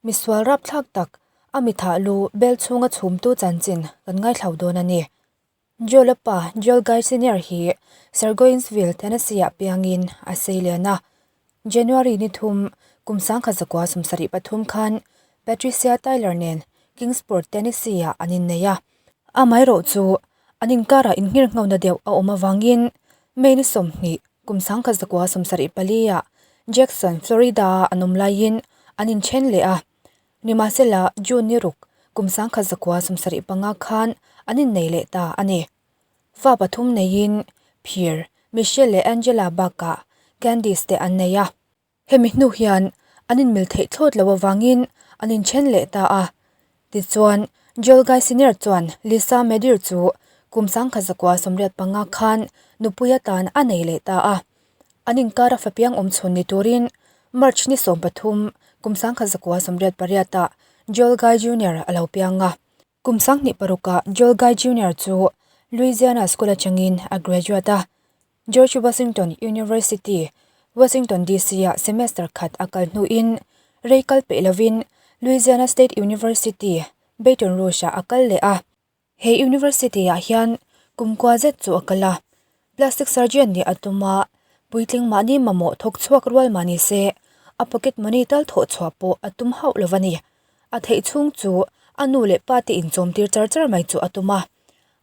Misual rapthlak tak a mithah lu bel chhunga chhumtu chanchin kan ngaithlo dawn a ni. Joel-a pa Joel Guy Senior hi Surgoinsville, Tennessee-ah piangin a sei lian a. January ni thum kum sangkhat zakua 73 khan Patricia Tyler nen Kingsport, Tennessee-ah an innei a. Amaherawh chu an inkarah inngir nghona deuh a awm avangin May ni 20 kum 1974-ah Jackson, Florida-a an awm laiin an inthen leh a. Nimahsela, June ni ruk kum 1975 khan an innei leh ta a ni. Fa pathum neiin Phir, Michelle leh Angela bakah Candice te an nei a. Hemi hnu hian an inmil theih thlawt loh avangin an inthen leh ta a. Tichuan, Joel Guy Senior chuan Lisa Medir chu kum 1985 khan nupui atan a nei leh ta a. An inkar a fapiang awm chhun ni turin March ni 13 kum 1988 ah Joel Guy Junior a lo piang a. Kum 2006 ah Joel Guy Junior chu Louisiana School atangin a graduate a. George Washington University, Washington DC-ah semester khat a kal hnuin rei kal peih lovin Louisiana State University, Baton Rouge-ah a kal leh a. He university-ah hian kum kua zet chu a kal a. Plastic surgeon nih a tum a, puitling mahni mamawh thawk chhuak rual mah ni se, a pocket money tal thawh chhuah pawh a tum hauh lo a ni. A theih chhung chu a nu leh pa te inchawmtir char char mai chu a tum a.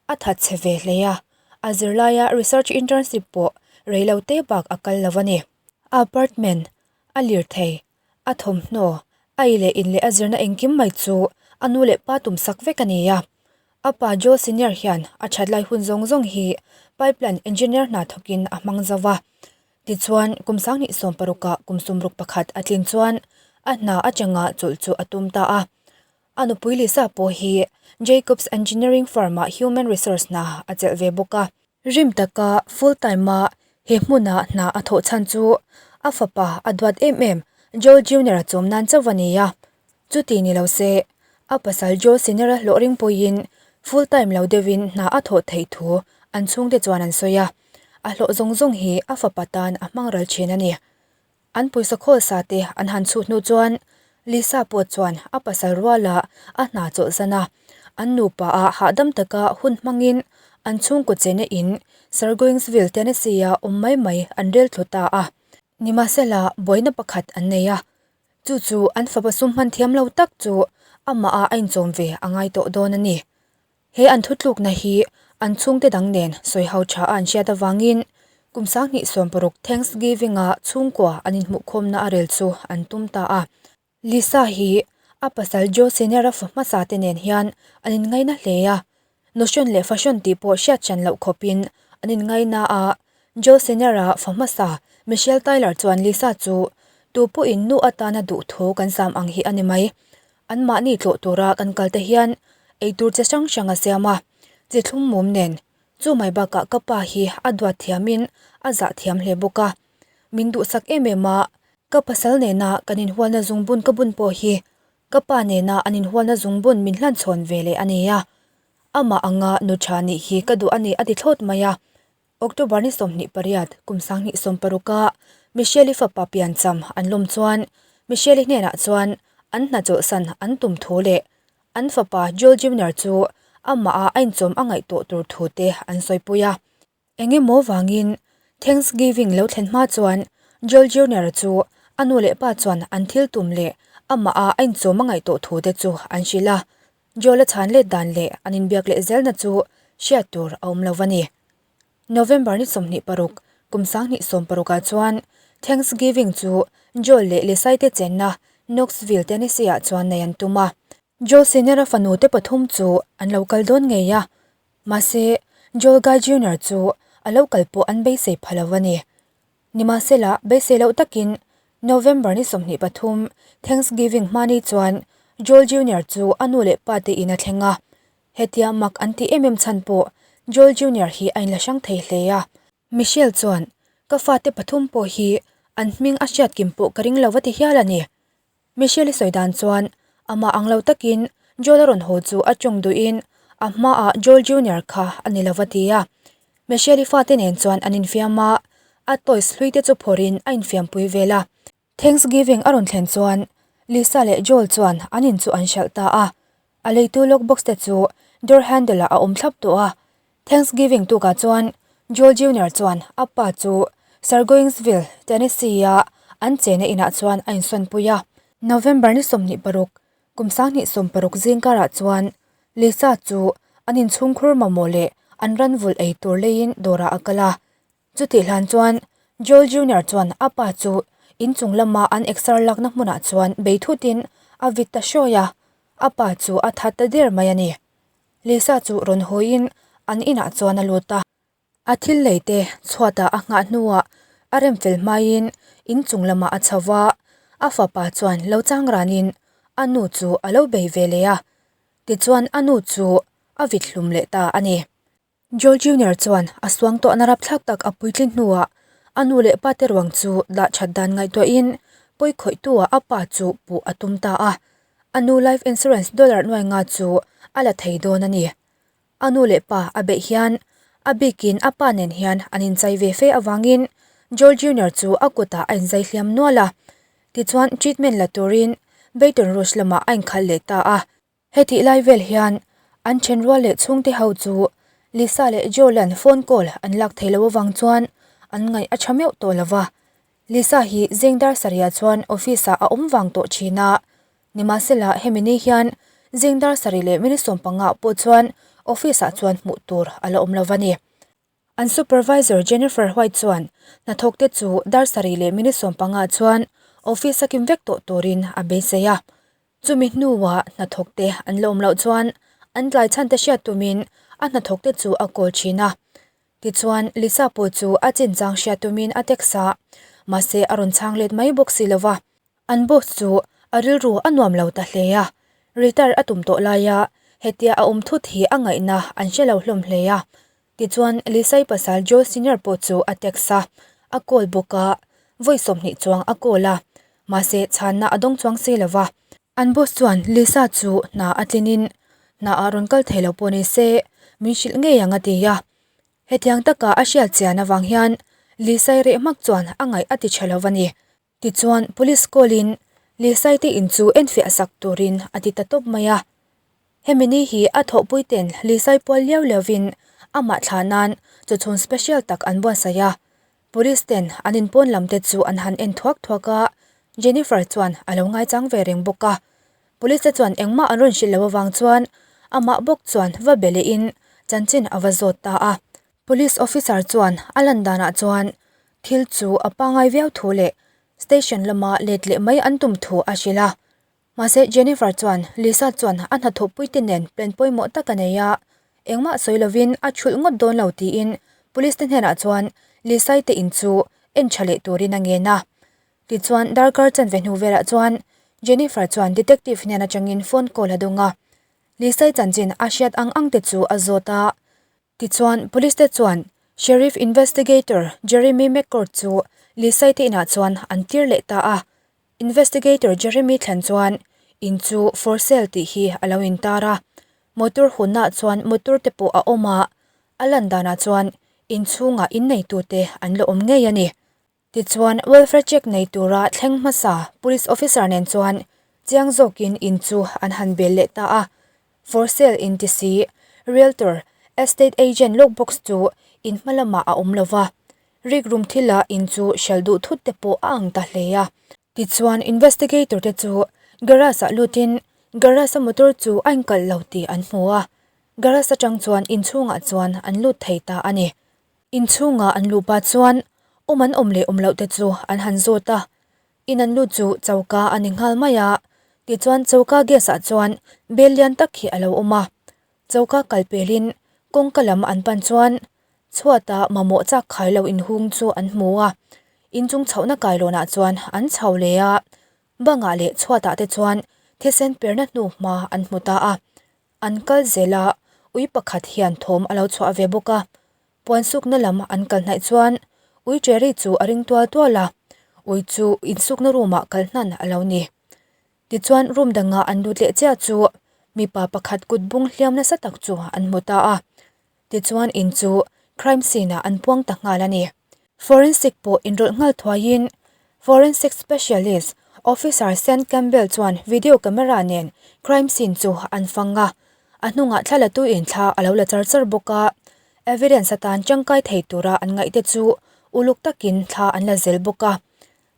A that chhe ve hle a, a zirlaia research internship pawh rei lo te bak a kal lo a ni. A apartment, a lirthei, a thawmhnaw, a ei leh in leh a zirna engkim mai chu a nu leh pa tum sak vek a ni a. A pa Joe Senior hian a that lai hun zawng zawng hi pipeline engineer hna thawkin a hmang zo va. Tichuan, kum 2016 ah kum 61 a tlin chuan a hna atanga chawlh chu a tum ta a. A nupui Lisa pawh hi Jacobs Engineering firm-ah Human Resource hna a chelh ve bawk a. Rim taka full time-a he hmuna hna a thawh chhan chu a fapa a duat em em Joel Junior-a chawm nan chauh a ni a. Chuti ni lo se, a pasal Joel Senior-a hlawh ring pawhin full time lo deuhin hna a thawh theih thu an chhungte chuan an sawi a. A hlawh zawng zawng hi a fapa tan a hmang ral thin a ni. An pawisa khawl sa te an han chhuh hnu chuan Lisa pawh chuan a pasal ruala a hna chawlhsan a, an nupa ah hahdam taka hun hmangin an chhungkaw chena in Surgoinsville, Tennessee ah awm mai mai an rel thlu ta a. Nimahsela, buaina pakhat an nei a, chu chu an fapa sum hman thiam lo tak chu amah ah a inchawm ve a ngai tawh dawn a ni. He an thutlukna hi an chhungte dang nen sawi ho tha a an hriat avangin kum 2016 Thanksgiving-a chhungkua an inhmuhkhawmna a rel chu an tum ta a. Lisa hi a pasal Joe Senior-a fa hmasa te nen hian an inngaina hle a, notion leh fashion tih pawh hriat hran loh khawpin an inngaina a. Joe Senior-a fa hmasa Michelle Tyler chuan Lisa chu tu pawhin nu atana duh thu kan sam ang hi a ni mai. Anmahni tlawh tura kan kal te hian eitur che hrang hrang a siam a, chi thlum mum nen. Chu mai bakah ka pa hi a duat thiamin a zah thiam hle bawk a. Min duhsak em em a, ka pasal nena kan inhualna zungbun ka bun pawh hi ka pa nena an inhualna zungbun min hlanchhawn ve leh a ni a. Amah anga nu tha nih hi ka duh a ni a ti thlawt mai a. October ni 28, kum 2016 a Michelle-i fapa piancham an lawm chuan Michelle-i hnenah chuan an hna chawlhsan an tum thu leh an fapa Joel Junior chu amah a a inchawm a ngaih tawh tur thu te an sawipui a. Eng emaw vangin Thanksgiving lo thlen hma chuan Joel Junior chu a nu leh pa chuan an thil tum leh amah a a inchawm a ngaih tawh thu te chu an hrilh a. Joel-a chhan let dan leh an inbiak leh zelna chu hriat tur a awm lo a ni. November ni 26, kum 2016 ah chuan Thanksgiving chu Joel leh Lisai te chenna Knoxville, Tennessee ah chuan nei an tum a. Joel Senior-a fanu te pathum chu an lo kal dawn ngei a, mahse Joel Guy Junior chu a lo kal pawh an beisei pha lo a ni. Nimahsela, beisei loh takin November ni 23, Thanksgiving hmani chuan Joel Junior chu a nu leh pa te in a thleng a. Hetia mak an tih em em chhan pawh Joel Junior hi a inla hrang thei hle a. Michelle chuan, Ka fate pathum pawh hi an hming a hriat kim pawh ka ring lo va ti hial a ni. Michelle-i sawi dan chuan amah ang lo takin Joel a rawn haw chu a tawng duhin a hmaah Joel Junior kha a ni lo va ti a. Michelle-i fate nen chuan an infiam a, a toys hlui te chu phawrhin a infiampui vel a. Thanksgiving a rawn thlen chuan Lisa leh Joel chuan an in chu an hralh ta a. A leitu lock box te chu door handle ah a awm thlap tawh a. Thanksgiving tukah chuan Joel Junior chuan a pa chu Sargoinsville, Tennessee-a an chena inah chuan a insawnpui a. November ni 26, kum 2016 zing karah chuan Lisa chu an inchhungkhur mamawh leh an ran vulh ei tur leiin dawrah a kal a. Chutih hlan chuan Joel Junior chuan a pa chu inchung lama an exer lakna hmunah chuan bei thutin a vit ta hrawi a, a pa chu a that ta der mai a ni. Lisa chu rawn hawiin an inah chuan a lut a. A thil lei te chhuatah a nghah hnuah a rem fel hmaiin inchung lamah a chho va, a fapa chuan lo chang ranin a nu chu a lo bei ve leh a, tichuan a nu chu a vit hlum leh ta a ni. Joel Junior chuan a suang tawhna rapthlak tak a puitlin hnuah a nu leh pa te ruang chu dah that dan ngaihtuahin pawi khawihtuah a pa chu puh a tum ta a, a nu life insurance dollar nuai nga chu a la thei dawn a ni. A nu leh pa a beih hian a bikin a pa nen hian an inchai ve fe avangin Joel Junior chu a kutah a inzai hliam nual a, tichuan treatment la turin Baton Rouge lamah a inkhalh leh ta a. Hetih lai vel hian an thenrual leh chhungte ho chu Lisa leh Joel-a'n phone call an lak thei lo avang chuan an ngaih a tha meuh tawh lo va. Lisa hi zing dar sarihah chuan office-ah a awm vang tawh thin a, nimahsela hemi ni hian zing dar sarih leh minute 15 ah pawh chuan office-ah chuan hmuh tur a la awm lo va ni. An supervisor Jennifer White chuan hnathawkte chu dar sarih leh minute 15 chuan office a kim vek tawh turin a beisei a. Chumi hnuah hnathawkte an la awm loh chuan an tlai chhan te hriat tumin a hnathawkte chu a call thin a. Tichuan Lisa pawh chu a chinchang hriat tumin a text a, mahse a rawn chhang let mai bawk si lova. An boss chu a rilru a nuam lo ta hle a, retire a tum tawh laia hetia a awm thut hi a ngaihna an hre lo hlawm hle a. Tichuan Lisai pasal Joe Senior pawh chu a text a, a call bawk a, vawi 20 chuang a call a, mahse chhanna a dawng chuang si lo va. An boss chuan Lisa chu hna a tlinin hna ah rawn kal thei lo pawh ni se min hrilh ngei ang a ti a. Hetiang taka a hriat chian avang hian Lisai reh hmak chuan a ngaih a ti tha lo va ni. Tichuan Police call in Lisai te in chu enfiah sak turin a ti ta tawp mai a. Hemi ni hi a thawhpui ten Lisai pual liau liau in amah thlah nan chawchhun special tak an buatsaih a. Police ten an inpawn lam te chu an han en thuak thuak a, Jennifer chuan a lo ngaichang ve reng bawk a. Police te chuan engmah an rawn hrilh lo avang chuan amah bawk chuan va be leh in chanchin a va zawt ta a. Police officer chuan a lan danah chuan thil chu a pangai viau thu leh station lama let leh mai an tum thu a hrilh a. Mahse Jennifer chuan Lisa chuan a hnathawhpuite nen plan pawimawh tak a nei a, engmah sawi lovin a thulh ngawt dawn lo tiin police te hnenah chuan Lisa-i te in chu en tha leh turin a ngen a. Tichuan darkar chanve hnu velah chuan Jennifer chuan detective hnen atangin phone call a dawng a, Lisa-i chanchin a hriat ang ang te chu a zawt a. Tichuan, Police te chuan Sheriff Investigator Jeremy McCord chu Lisai te inah chuan an tir leh ta a. Investigator Jeremy thlen chuan in chu for sale tih hi a lo intar a. Motor hunnaah chuan motor te pawh a awm a, a lan danah chuan inchhungah inneitute an la awm ngei a ni. Tichuan, welfare check nei tura thleng hmasa police officer nen chuan chiang zawkin in chu an han bel leh ta a. For sale in ti si, realtor, estate agent lock box chu in hma lamah a awm lova. Rikrum thila in chu hralh duh thut te pawh a ang ta hle a. Tichuan, investigator te chu garage ah lutin garage a motor chu a inkalh lo tih an hmu a. Garage atang chuan inchhungah chuan an lut thei ta a ni. Inchhunga an luh pah chuan awm an awm leh awm loh te chu an han zawt a, in an lut chu choka a ni nghal mai a, tichuan choka gas ah chuan bel lian tak hi a lo awm a, choka kal pelin kawngka lam an pan chuan chhuata mamawh chak khai lo inhung chu an hmu a, inchung chhohna kailawnah chuan an chho leh a, bangah leh chhuatah te chuan thisen perna hnuhma an hmu ta a. An kal zel a, ui pakhat hian thawm a lo chhuah ve bawk a. Puan sukna lam an kal hnaih chuan ui Cherry chu a ring tual tual a, ui chu insukna room ah kal hnan a lo ni. Tichuan room dangah an lut leh chiah chu mipa pakhat kut bung hliam nasa tak chu an hmu ta a. Tichuan in chu crime scene ah an puang ta nghal a ni. Forensic pawh inrawlh nghal thuaiin Forensic Specialist Officer Sean Campbell chuan video camera nen crime scene chu an fang a, a hnungah thla la tuin thla a lo la char char bawk a. Evidence atan tangkai thei tura an ngaihte chu uluk takin thla an la zel bawk a.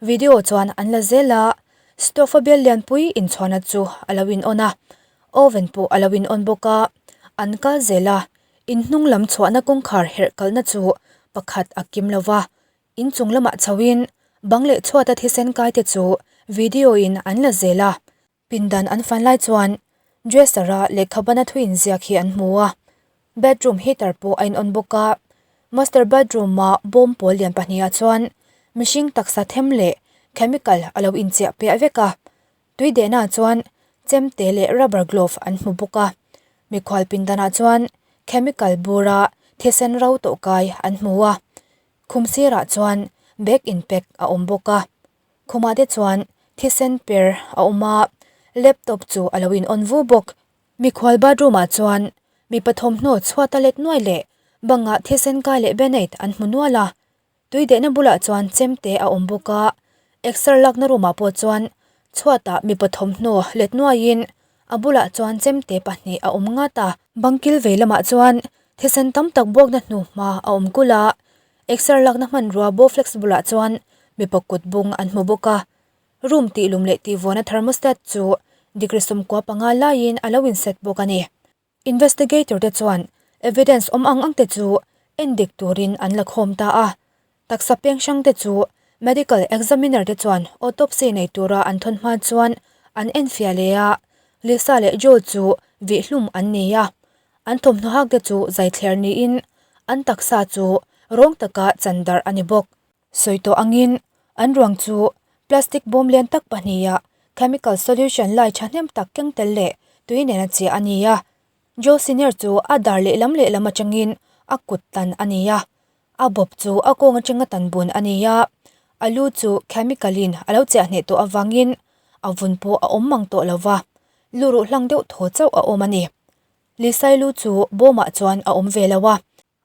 Video chuan an la zel a, stove a bial lianpui inchhuahna chu a lo in on a, oven pawh a lo in on bawk a, an kal zel a, in hnung lam chhuahna kawngkhar herh kalna chu pakhat a kim lo va, in chung lamah chhoin bang leh chhuata thisen kai te chu video in an la zel a. Pindan an fan lai chuan dresser a lehkhabana thu inziak hi an hmu a, bedroom heater pawh a in on bawk a, master bedroom a bawm pawl lian pahnihah chuan mihring taksa them leh chemical a lo inchiah piah vek a, tui dehnaah chuan chemte leh rubber glove an hmu bawk a, mikhual pindanah chuan chemical bura thisen ro tawh kai an hmu a, khum sirah chuan bag in pack a awm bawk a. Khumah te chuan thisen per a awm a, laptop chu a lo in on vu bawk. Mikhual bathroom ah chuan mipa thawmhnaw chhuat a let nuai leh bangah thisen kai leh band-aid an hmu nual a. Tui dehna bulah chuan chemte a awm bawk a, exer lakna room ah pawh chuan chhuatah mipa thawmhnaw let nuaiin a bulah chuan chemte pahnih a awm ngat a. Bang kil vei lamah chuan thisen tam tak buakna hnuhma a awm kulh a, Exer lakna hmanrua Bowflex bulah chuan mipa kut bung an hmu bawk a, room tih lum leh tih vuahna thermostat chu degree 15 laiin a lo inset bawk a ni. Investigator te chuan evidence awm ang ang te chu endik turin an la khawm ta a, taksa peng hrang te chu medical examiner te chuan autopsy nei tura an thawn hma chuan an enfiah leh a, Lisa leh Joel chu vihhlum an ni a, An thawmhnaw hak te chu zaithler niin an taksa chu rawng taka chan darh a ni bawk. Sawi tawh angin an ruang chu plastic bawm lian tak pahniha chemical solution lai thahnem tak keng tel leh tui nena chiah a ni a. Joe Senior chu a dar lehlam lehlam atangin a kut tan a ni a, a bawp chu a kawng atanga tan bun a ni a, a lu chu chemical in a lo chiah hneh tawh avangin a vun pawh a awm mang tawh lova, luruh hlang deuh thaw chauh a awm a ni. Lisailu chu bawmah chuan a awm ve lo a.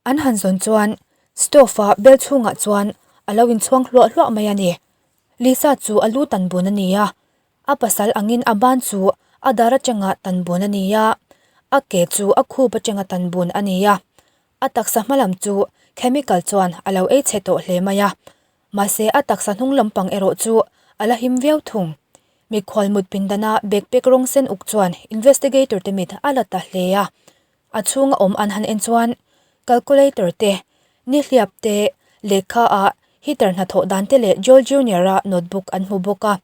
An han zawn chuan stove a bel chhungah chuan a lo inchhuang hluah hluah mai a ni. Lisa chu a lu tan bun a ni a, a pasal angin a ban chu a dar atanga tan bun a ni a, a ke chu a khup atanga tan bun a ni a. A taksa hmalam chu chemical chuan a lo ei chhe tawh hle mai a, mahse a taksa hnung lampang erawh chu a la him viau thung. Mikhual mut pindana backpack rawng sen uk chuan investigator te mit a la ta hle a, a chhunga awm an han en chuan calculator te, nihliap te, lehkha ah heater hnathawh dan te leh Joel Junior a notebook an hmu bawk a.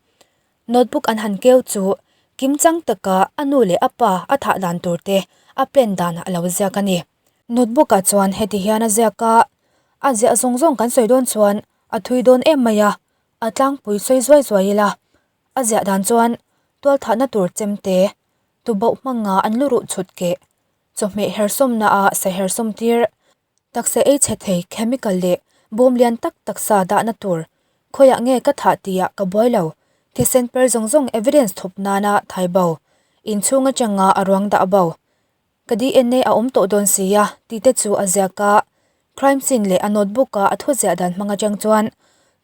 Notebook an han keu chu kimchang taka a nu leh a pa a thah dan tur te a plan dan a lo ziak a ni. Notebook ah chuan heti hian a ziak a, a ziah zawng zawng kan sawi dawn chuan a thui dawn em mai a, A tlangpui sawi zuai zuai ila, a ziah dan chuan tualthahna tur chemte, tubauh hmanga an lu ruh chhut keh, chawhmeh hersawmna ah sa hersawm tir, taksa ei chhe thei chemical leh bawm lian tak taksa dahna tur, khawiah nge ka thah tihah ka buai lo, thisen per zawng zawng evidence thup nana thai bo, inchhung atanga a ruang dah bo, Ka DNA a awm tawh dawn si a, tih te chu a ziak a. Crime scene leh a notebook a a thu ziah dan hmang atang chuan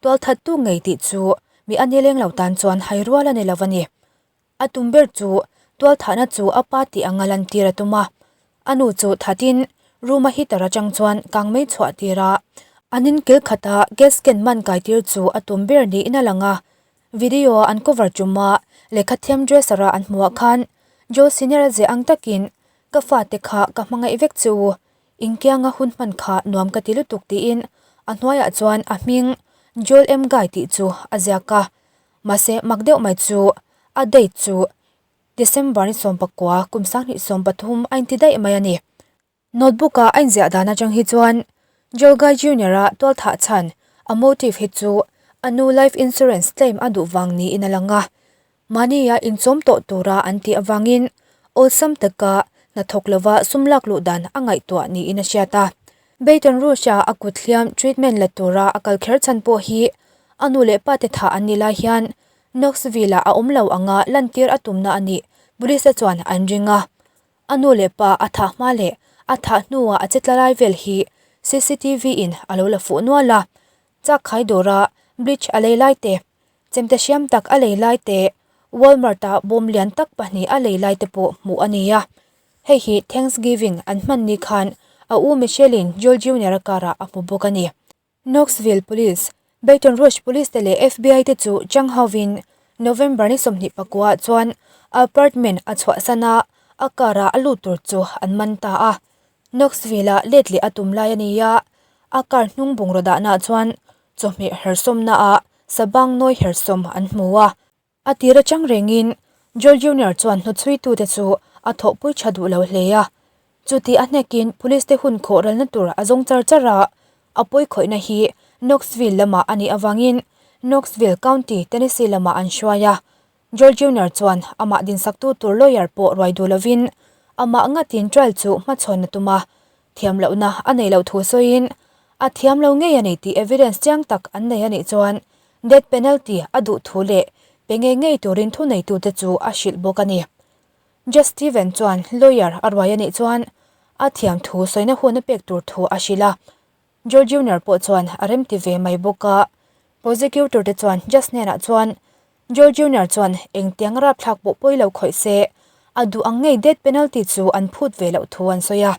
tualthattu ngei tih chu mi a nileng lo tan chuan hai rual a ni lo a ni. A tum ber chu tualthahna chu a pa tih anga lantir a tum a. A nu chu thatin room a heater atang chuan kang mei chhuah tir a. An in kil khata gas can man kai tir chu a tum ber niin a lang a. Video a an cover ṭuma lehkha thiam dresser a an hmuh ah khan Joe Senior a ziah ang takin ka fate kha ka hmangaih vek che u, inkianga hun hman kha nuam ka ti lutuk tiin a hnuaiah chuan a hming Joel M Guy tih chu a ziak a, mahse mak deuh mai chu a date chu December ni 19 kum 2013 a inti daih mai a ni. Notebook a a inziah dan atang hi chuan Joel Guy Junior-a tualthah chhan a motive hi chu a nu life insurance claim a duh vang niin a lang a. Mahnia inchawm tawh tura an tih avangin awlsam taka hnathawk lova sum lak luh dan a ngaihtuah niin a hriat a. Baton Rouge-a a kut hliam treatment la tura a kal kher chhan pawh hi a nu leh pate thah an nih lai hian Knoxville-ah a awm lo anga lantir a tumna a nih police-te chuan an ring a. A nu leh pa a thah hma leh a thah hnuah a che tla lai vel hi cctv in a lo la fuh nual a, chak khai dawra bleach a lei lai te, Chemte hriam tak a lei lai te, Walmart-a bawm lian tak pahnih a lei lai te pawh hmuh a ni a. Hei hi Thanksgiving an hman ni khan a u Michelle-in Joel Junior-a karah a hmu bawk a ni. Knoxville Police, Baton Rouge Police te leh FBI te chu chang hovin November ni 24 ah chuan a apartment a chhuahsan a, a car ah a lut tur chu an man ta a. Knoxville ah let leh a tum lai a ni a, a car hnung bungraw dahna ah chuan chawhmeh hersawmna ah sabang nawi hersawm an hmu a. A tir atang rengin Joel Junior chuan hnuchhuitute chu a thawhpui tha duh lo hle a. Chuti a hnekin police te hun khawh ralna tur a zawng char char a, a pawi khawihna hi Knoxville lamah a nih avangin Knoxville County, Tennessee lamah an hruai a. Joel Junior chuan amah dinsaktu tur lawyer pawh ruai duh lovin amah ngatin trial chu hmachhawn a tum a, thiam lohna a nei loh thu sawiin a thiam lo ngei a ni tih evidence chiang tak an nei a nih chuan Death penalty a duh thu leh pe ngei ngei turin thuneitute chu a hrilh bawk a ni. Judge Steven chuan lawyer a ruai a nih chuan a thiam thu sawina hun a pek tur thu a hrilh a. Joe Junior pawh chuan a remti ve mai bawk a. Prosecutor te chuan Judge hnenah chuan Joe Junior chuan engtiang rapthlak pawh pawi lo khawih se a duh ang ngei death penalty chu an phut ve loh thu an sawi a.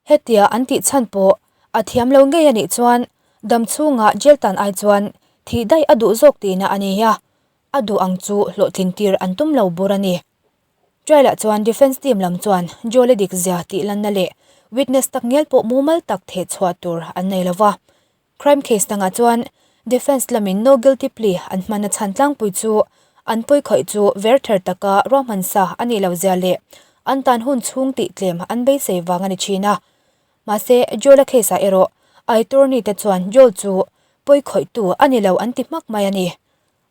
Hetia an tih chhan pawh a thiam lo ngei a nih chuan dam chhungah jail tan ai chuan thih daih a duh zawk tihna a ni a, a duh ang chu hlawhtlin tir an tum lo bur a ni. Trial ah chuan defence team lam chuan Joel-a dik zia tih lanna leh witness tak ngial pawh mumal tak theh chhuah tur an nei lo va. Crime case dangah chuan defence lamin no guilty plea an hman a chhan tlangpui chu an pawi khawih chu verther taka ruahman sa a nih loh zia leh an tan hun chhung tih tlem an beisei vang a ni thin a. Mahse, Joel-a case ah erawh a attorney te chuan Joel chu pawi khawihtu a ni lo an ti hmak mai a ni.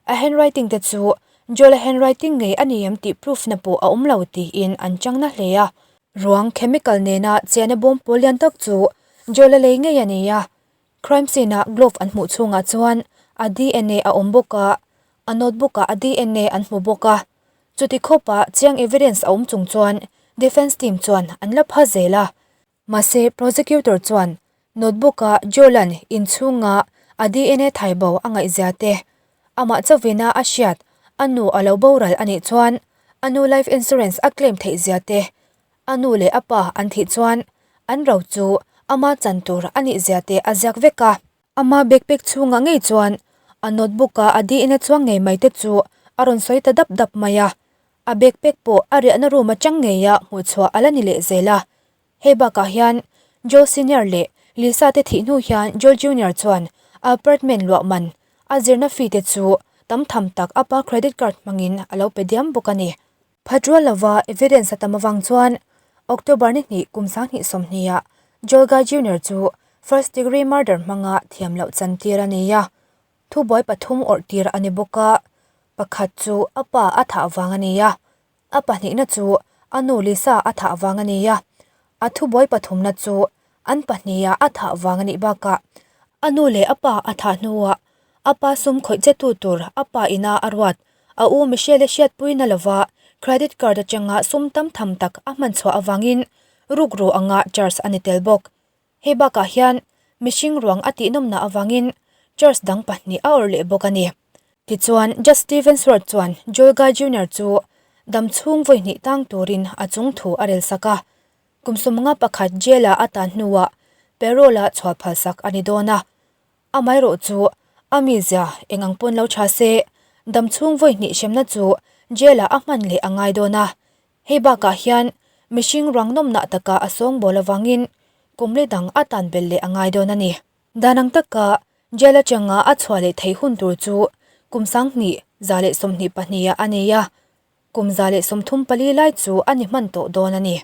A handwriting te chu Joel-a handwriting ngei a ni em tih proof na pawh a awm lo tiin an chang na hle a. Ruang chemical nena chiahna bawm pawl lian tak chu Joel-a lei ngei a ni a. Crime scene ah glove an hmuh chhungah chuan a dna a awm bawk a, a notebook ah a dna an hmu bawk a. Chuti khawpah chiang evidence a awm chung chuan defence team chuan an la pha zel a. Mahse, prosecutor chuan notebook-a Joel-a'n inchhunga a dna thai bo a ngaihzia te, amah chauvina a hriat a nu a lo boral a nih chuan a nu life insurance a claim theih zia te, a nu leh a pa an thih chuan an ro chu ama chan tur a nih zia te a ziak vek a. Ama backpack chhungah ngei chuan a notebook-a a dna chuang ngei mai te chu a rawn sawi ta dap dap mai a, a backpack pawh a riahna room atang ngeia hmuhchhuah a la ni leh zel a. Hei bakah hian Joe Senior leh Lisa te thih hnu hian Joe Junior chuan a apartment luah man a zirna fee te chu tam tham tak a pa credit card hmangin a lo pe diam bawk a ni. Phat rual lova evidence a tam avang chuan October ni hnih kum 2020 ah Joel Guy Junior chu first degree murder hmanga thiam loh chantir a nei a, thubuai pathum awrh tir a ni bawk a, pakhat chu a pa a thah vang a ni a. A pahnihna chu a nu Lisa a thah vang a ni a, a thubuai pathumna chu an pahniha a thah vang a nih bakah a nu leh a pa a thah hnuah a pa sum khawih che tu tur a pa ina a ruat a u Michelle hriatpuina lova credit card atanga sum tam tham tak a hman chhuah avangin rukru anga charge a ni tel bawk. Hei bakah hian mihring ruang a tihnawmna avangin charge dang pahnih a awrh leh bawk a ni. Tichuan, Judge Steven Swart chuan Joel Guy Junior chu dam chhung vawi hnih tang turin a chung thu a rel sak a. Kum 51 jail-ah a tan hnuah parole-a chhuah phalsak a ni dawn a. Amaherawh chu a mizia eng ang pawn lo tha se, dam chhung vawi hnih hremna chu jail-ah a hman leh a ngai dawn a. Hei bakah hian mihring ruang nawmnah taka a sawngbawl avangin kum leh dang a tan belh leh a ngai dawn a ni. Dan ang taka jail atanga a chhuah leh theih hun tur chu kum 2024 ah a nei a, kum 134 lai chu a ni hman tawh dawn a ni.